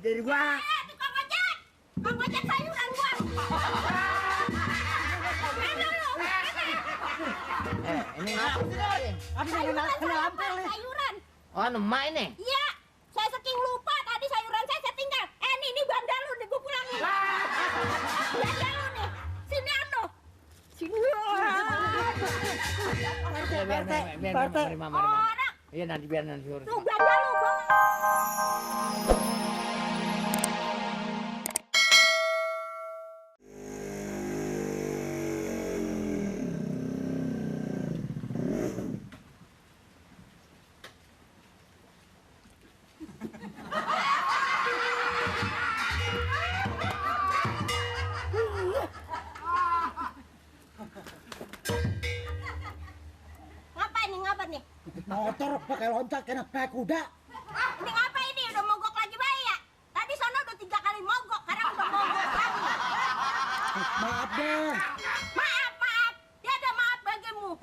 dari gua. Tukang ojek! Tukang ojek sayuran gua! Ini apa sih? Sayuran! Oh, emak ini? Iya! Saya saking lupa tadi sayuran saya tinggal. Ini bandal lu nih, gua pulangin. Bandal lu nih. Sini anu. Sini. Biar, Orang. iya nanti biar nanti urus. Tuh bandal lu, Bang. Ngapa nih? Motor pakai loncat kena naik kuda. Ini ngapa ini? Udah mogok lagi bayi ya? Tadi sono udah 3 kali mogok, sekarang udah mogok lagi. Maaf deh. Maaf. Dia ada maaf bagimu.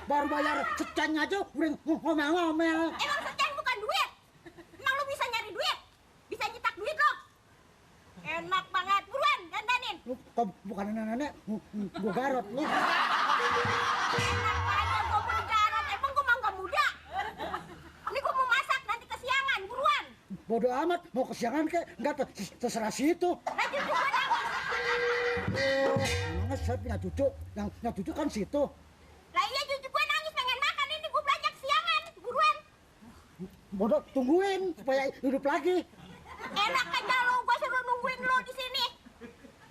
Baru bayar seceng aja udah ngomel-ngomel. Emang seceng bukan duit? Emang lu bisa nyari duit? Bisa nyetak duit lo? Enak banget. Buruan, dandanin. Lu kok bukan nenek-nenek, gua garot lu. Enak aja gua mau digarot. Emang gua mah nggak muda. Ini gua mau masak nanti kesiangan. Buruan. Bodoh amat, mau kesiangan kek, enggak terserah situ. Lanjut gua nangis. Emangnya saya punya cucu, yang cucu kan situ. Lah iya cucu gue nangis pengen makan. Ini gua belanja kesiangan. Buruan. Bodoh, tungguin supaya hidup lagi. Enak aja lu, gua suruh nungguin lu di sini.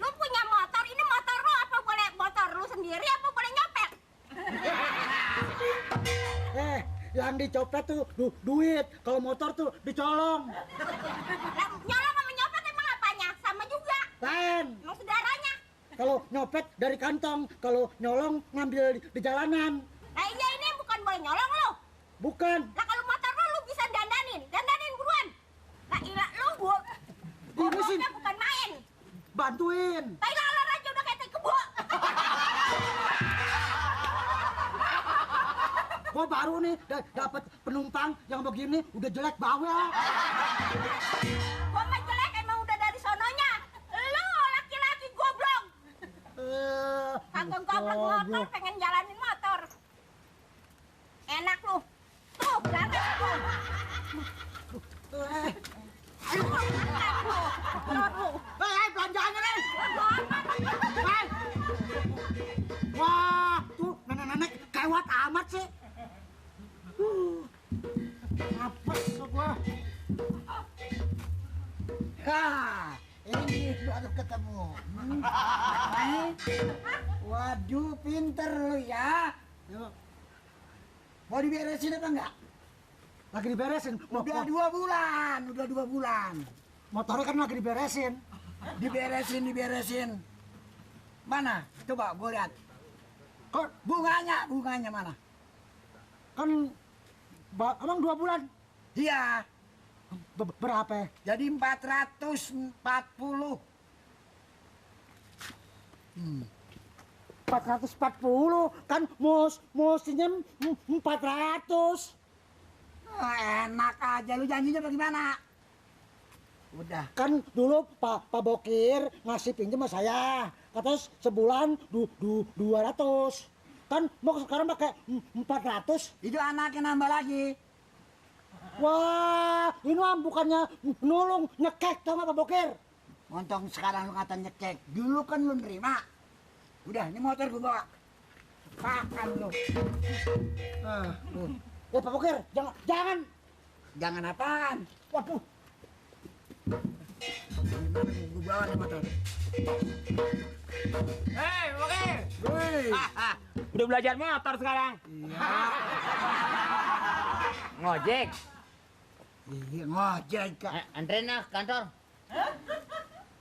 Lu punya motor, ini motor lu apa boleh motor lu sendiri apa boleh nyopet? Yang dicopet tuh duit, kalau motor tuh dicolong. Lah, nyolong sama nyopet emang apanya? Sama juga. Lain. Emang saudaranya. Kalau nyopet dari kantong, kalau nyolong ngambil di jalanan. Nah iya ini bukan boleh nyolong lu. Bukan. Lah kalau motor lu bisa dandanin buruan. Lah iya lu gua. Ini sih. Bukan main. Bantuin. Tai laler aja udah kayak tai kebo. Gua baru nih dapat penumpang yang begini udah jelek bawel. Gua mah jelek emang udah dari sononya. Lu laki-laki goblok. Kagak goblok motor pengen jalanin motor. Enak lu. Tuh, berangkat tuh. Ayo, Belanjaannya nih. Wah, tuh nenek-nenek kewat amat sih. Apes gua. Ini baru ketemu. Waduh, pinter lu ya. Mau diberesin apa enggak? Lagi diberesin. Udah 2 bulan. Motornya kan lagi diberesin. Diberesin. Mana? Coba gue lihat. Kok bunganya mana? Kan emang 2 bulan? Iya. Berapa? Jadi 440. 440 kan mestinya 400. Enak aja lu janjinya bagaimana? Udah. Kan dulu Pak Bokir ngasih pinjam sama saya. Katanya sebulan 200. Kan mau sekarang pakai 400. Itu anaknya nambah lagi. Wah, ini mah bukannya nolong nyekek tau nggak Pak Bokir? Montong sekarang lu kata nyekek. Dulu kan lu nerima. Udah, ini motor gua bawa. Makan lu. Ya Pak Bokir, jangan. Jangan apaan? Waduh. Gua bawa nih motor. Hei, Bokir. Woi. Udah belajar motor sekarang. Iya. Ngojek. Iya, ngojek. Anterin lah ke kantor.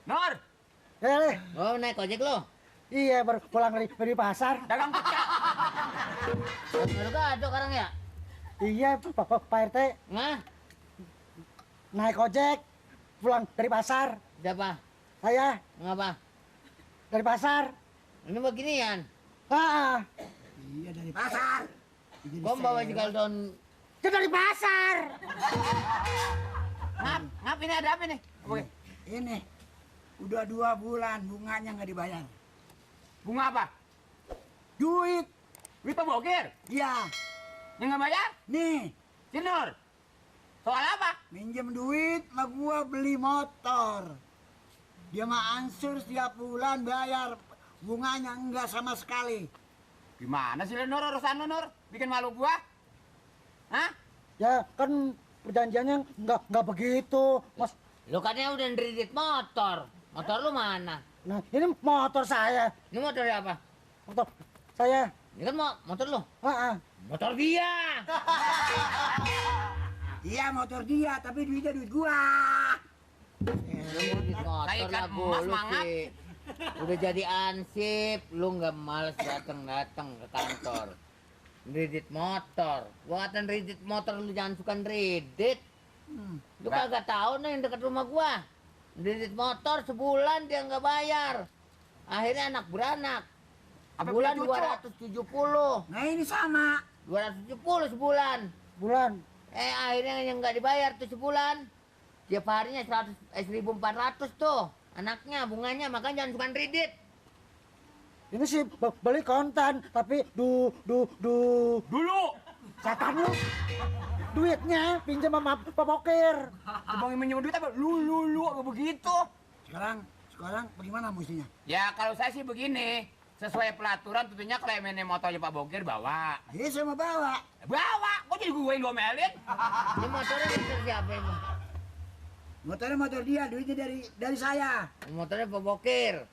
Nur. Oh, naik ojek lo. Iya, baru pulang dari pasar. Dagang pecah. Baru ada sekarang ya? Iya, Pak RT. Nah, Naik ojek, pulang dari pasar. siapa? Saya Ngapa? dari pasar. Ini beginian. Iya, dari pasar. Gua bawa juga don Dia dari pasar. Ngap ini ada apa nih? Oke. Ini udah 2 bulan bunganya nggak dibayar. Bunga apa? Duit. Duit Pak Bokir? Iya. Yang nggak bayar? Nih, Si Nur. Soal apa? minjem duit sama gua beli motor. Dia mah ansur setiap bulan bayar. Bunganya enggak sama sekali. Gimana sih Nur urusan lu, Nur? Bikin malu gua? Hah? Ya kan perjanjiannya nggak begitu, Mas. Lu katanya udah neridit motor. Motor lu mana? Nah, ini motor saya. Ini motor apa? Motor saya. Ini kan motor lu. Ah, ah. Motor dia. Iya motor dia, tapi duitnya duit gua. Neridit motor Kayak lah ikan emas, lu mangap. sih. Udah jadi ansip, lu nggak males datang ke kantor. Neridit motor. Gua kata neridit motor lu jangan suka neridit. Lu kagak tahu nih yang dekat rumah gua. Neridit motor sebulan dia nggak bayar. Akhirnya anak beranak. Apa Bulan punya cucu? 270. Nah ini sama 270 sebulan. bulan. Akhirnya yang nggak dibayar tuh sebulan. Tiap harinya 1.400 tuh. Anaknya, bunganya, makanya jangan suka kredit. Ini sih beli kontan, tapi Dulu. setan lu. Duitnya pinjam sama Pak Bokir. Abang yang minjem duit apa? Lu apa begitu? Sekarang bagaimana mestinya? Ya kalau saya sih begini. Sesuai pelaturan tentunya kalau yang motornya Pak Bokir bawa. Iya saya mau bawa. Bawa? Kok jadi gue yang domelin? Ini motornya motor siapa ini? Motornya motor dia, duitnya dari saya. Motornya Pak Bokir.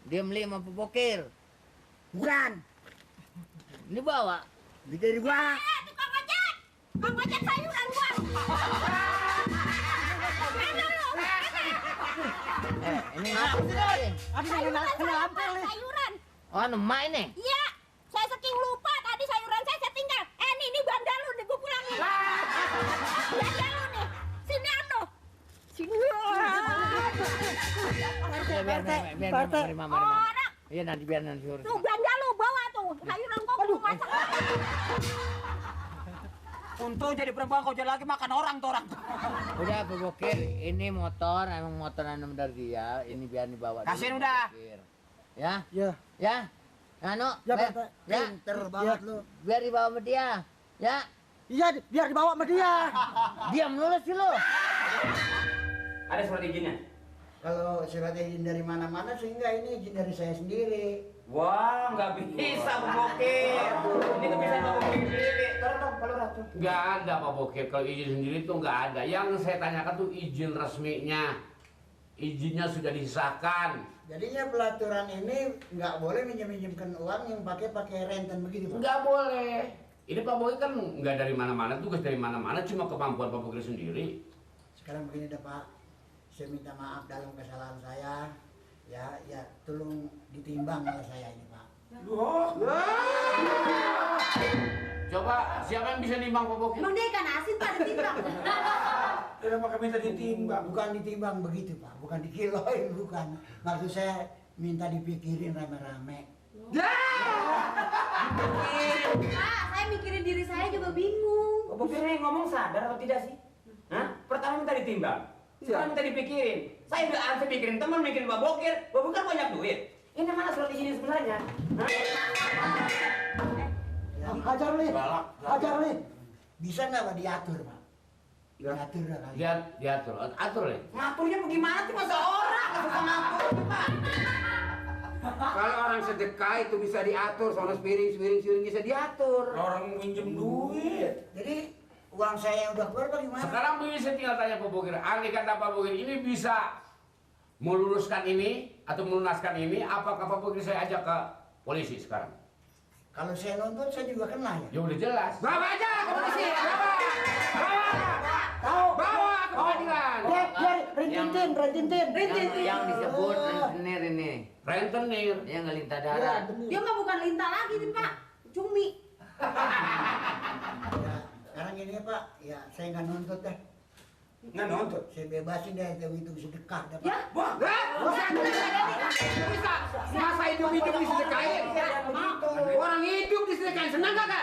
Dia beli sama Pak Bokir. Bukan, Ini bawa. duit dari gua. Tukang ojek! Tukang ojek sayuran gua! Ini ngapa sih tadi? Aduh, Sayuran kena saya, hampir Pak, nih. sayuran! Oh, emak ini. Iya, saya saking lupa tadi sayuran saya tinggal. Ini bandar lu nih, gua pulangin. Bandar lu nih, sini anu. Sini. Biar mama. Orang, Iya nanti biar nanti urus. tuh bandar lu bawa tuh. Sayuran gua gua masak. Untung jadi perempuan kau jadi lagi makan orang tuh orang. Udah Pak Bokir, ini motor emang motor anem dari dia. Ini biar dibawa. dulu, Kasihin Pak udah. Bokir. Ya, Ya, ya. Anu, ya, ya, Pak. ya. Pinter banget lu. Biar dibawa sama dia. Ya, Iya, biar dibawa sama dia. diam dulu sih lu. Ada surat izinnya? Kalau surat izin dari mana-mana sehingga ini izin dari saya sendiri. Wah, nggak bisa Pak Bokir. Ini kebiasaan Pak Bokir sendiri. Tolong, Pak Lurah. Nggak ada Pak Bokir. Kalau izin sendiri tuh nggak ada. Yang saya tanyakan tuh izin resminya. Izinnya sudah disahkan. Jadinya pelaturan ini nggak boleh minjem-minjemkan uang yang pakai renten begitu, Pak. Nggak boleh. Ini Pak Bokir kan nggak dari mana-mana, tugas dari mana-mana, cuma kemampuan Pak Bokir sendiri. Sekarang begini dah, Pak. Saya minta maaf dalam kesalahan saya. Ya, tolong ditimbang oleh saya ini, Pak. Coba siapa yang bisa nimbang Pak Bokir? Emang dia ikan asin pada timbang. Kenapa minta ditimbang? Bukan ditimbang begitu, Pak. Bukan dikiloin, bukan. Maksud saya minta dipikirin rame-rame. Pak, saya mikirin diri saya juga bingung. Pak Bokir ini ngomong sadar atau tidak sih? Hah? Pertama minta ditimbang, sekarang minta dipikirin. Saya udah harus mikirin teman, mikirin Pak Bokir. Pak Bokir kan banyak duit. Ini mana surat izin sebenarnya? Hah? Ya, hajar nih. Hajar nih. Bisa nggak, Pak, diatur, Pak? Diatur dah kali. Diatur, atur ya. Ngaturnya bagaimana sih masa orang? Suka ngatur, Pak. Kalau orang sedekah itu bisa diatur, soalnya piring bisa diatur. Orang minjem duit. Jadi uang saya yang udah keluar bagaimana? Sekarang begini saya tinggal tanya Pak Bokir. Andai kata Pak Bokir ini bisa meluruskan ini atau melunaskan ini, apakah Pak Bokir saya ajak ke polisi sekarang? Kalau saya nuntut saya juga kena ya. Ya udah jelas. Bawa aja ke polisi, bawa ke pengadilan. Biar rintintin. Yang disebut rentenir ini. Rentenir. Yang ngelintah darat. Dia mah bukan lintah lagi nih, Pak. Cumi. Ya, sekarang ini ya, Pak, ya saya nggak nuntut deh. Nggak nuntut. Saya bebasin deh itu sedekah deh, Pak. Ya, Wah, bisa. Masa hidup disedekahin? Orang hidup disedekahin, senang kagak?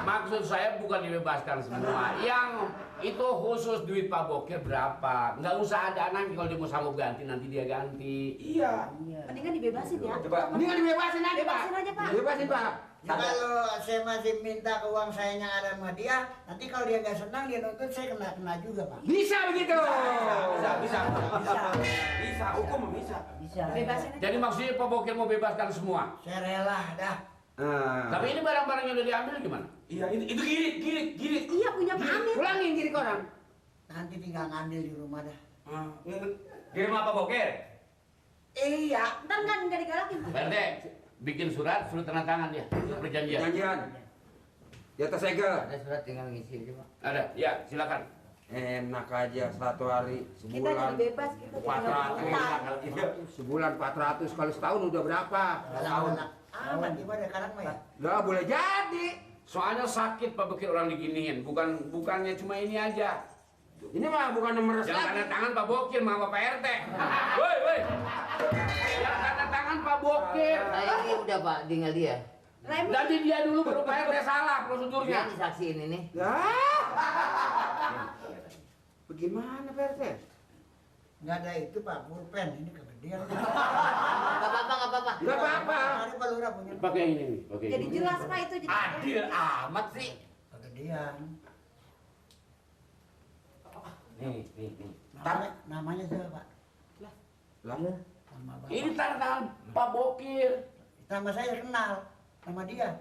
Maksud Maksud saya bukan dibebaskan semua. Yang itu khusus duit Pak Bokir berapa? Nggak usah ada nanti kalau dia mau sanggup ganti nanti dia ganti. Iya. Mendingan dibebasin ya. Coba. Mendingan dibebasin aja, Pak. Bebasin aja, Pak. Bebasin, Pak. Ya, kalau saya masih minta ke uang saya yang ada sama dia, nanti kalau dia nggak senang dia nuntut saya kena juga, Pak. Bisa begitu. Bisa, hukum bisa. Bisa. Bebasin aja. Jadi maksudnya Pak Bokir mau bebaskan semua. Saya rela dah. Tapi ini barang-barang yang udah diambil gimana? Iya, itu girit. Iya punya Pak Amin. Pulangin kiri koran. Nanti tinggal ngambil di rumah dah. Di rumah Pak Bokir. Iya. Ntar nggak digalakin. Pak RT, bikin surat, suruh tanda tangan dia. Perjanjian. Janjian. Di atas segel. Ada surat tinggal ngisi aja, Pak. Ada, ya silakan. Enak aja 1 hari Kita sebulan jadi bebas, kita jadi nggak 400 utang. kalau gitu. Sebulan 400 kalau setahun udah berapa? Setahun. Aman gimana sekarang mah ya? Nggak boleh jadi. Soalnya sakit Pak Bokir orang diginiin, bukannya cuma ini aja. Ini mah bukan meres Jangan tanda lagi. tangan Pak Bokir sama Pak RT. Woi. Jangan tanda tangan Pak Bokir. Nah ini udah Pak, tinggal dia. Remi. Nanti dia dulu baru Pak RT salah Dia prosedurnya. disaksiin ini. Bagaimana Pak RT? Nggak ada itu Pak, pulpen ini kegedean. Nggak apa-apa. Nggak apa-apa. Ada Pak Lurah punya. Pakai yang ini nih, pakai Jadi ini. jelas Pak itu jadi. Adil amat sih. Kegedean. Nih. Namanya siapa Pak? Lah, Nama Bapak. Ini tanda tangan Pak Bokir. Nama saya kenal sama dia.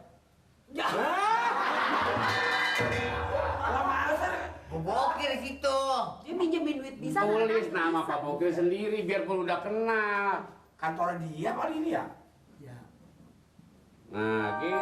Bokir situ. Dia minjemin duit di sana. Tulis kan? nama Bisa. Pak Bokir sendiri biar pun udah kenal. Kantor dia kali ini ya? Ya. Nah, gitu.